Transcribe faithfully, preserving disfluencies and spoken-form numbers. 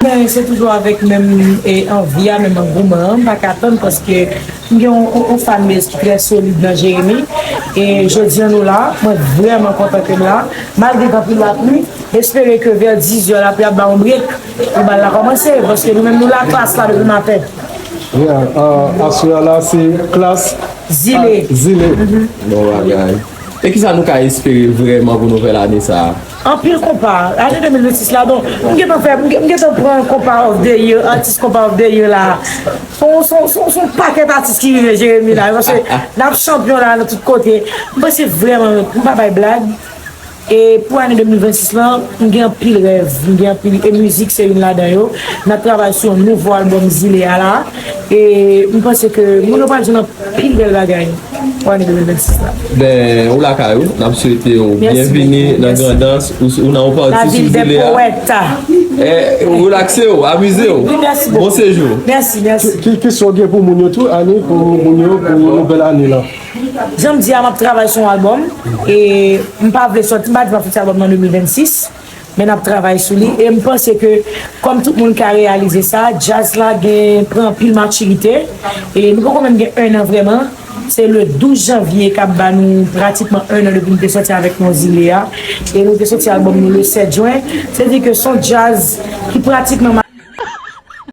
Men se toujou avèk menm e, anvi a, menm angouman an. M pa ka tann paske m gen yon, yon, yon fanbase ki trè solid nan Jeremi. E jodi an nou la, mwen vrèman kontan ke m la. Malgre gen anpil lapli, espere ke vè diz è lapli ap ba yon brek pou bal la kòmanse. Paske nou menm nou la klas la depi maten. Yeah, uh, aswè a la se klas Zile. Zile. Bon bagay. E kisa nou ka espere vrèman pou nouvèl ane sa a? Anpil konpa. Ane de mil vennsis la, bon, m gentan fè, m gen- m gentan pran konpa of the year, atis konpa of the year la. Son, son, son, son pakèt atis ki rive Jeremi la. Paske n ap chanpyon la nan tout kote. M panse vrèman, m pa bay blag. E pou ane de mil vennsis lan, m gen anpil rèv, m gen anpil, e mizik se youn ladan yo. N ap travay sou yon nouvo albòm Zile a la. E m panse ke moun yo pral jwenn anpil bèl bagay pou ane de mil vennsis la. Ben, ou lakay ou, n ap swete w Mèsi byenvini bokou, nan mèsi. Grandans, ou, ou nan yon La pati sou ville des Zile a. Poètes. Eh, relakse w, amize w. Oui, mèsi bokou. Bon sejou. Mèsi, mèsi. Ki, ki son gen pou moun yo tou, Ani, pou moun yo, pou nouvèl ane lan? Jan m di a, m ap travay sou yon albòm. E m pa vle sòti, m pa di m ap sòti albòm nan de mil vennsis. Men n ap travay sou li. E m panse ke, kòm tout moun ka reyalize sa, djaz la gen pran anpil matirite. E nou poko menm gen ennan vrèman. Se le douz janvye k ap ba nou pratikman ennan depi nou te sòti avèk Non Zile a. E nou te sòti albòm nou le sèt jen. Se di ke son djaz ki pratikman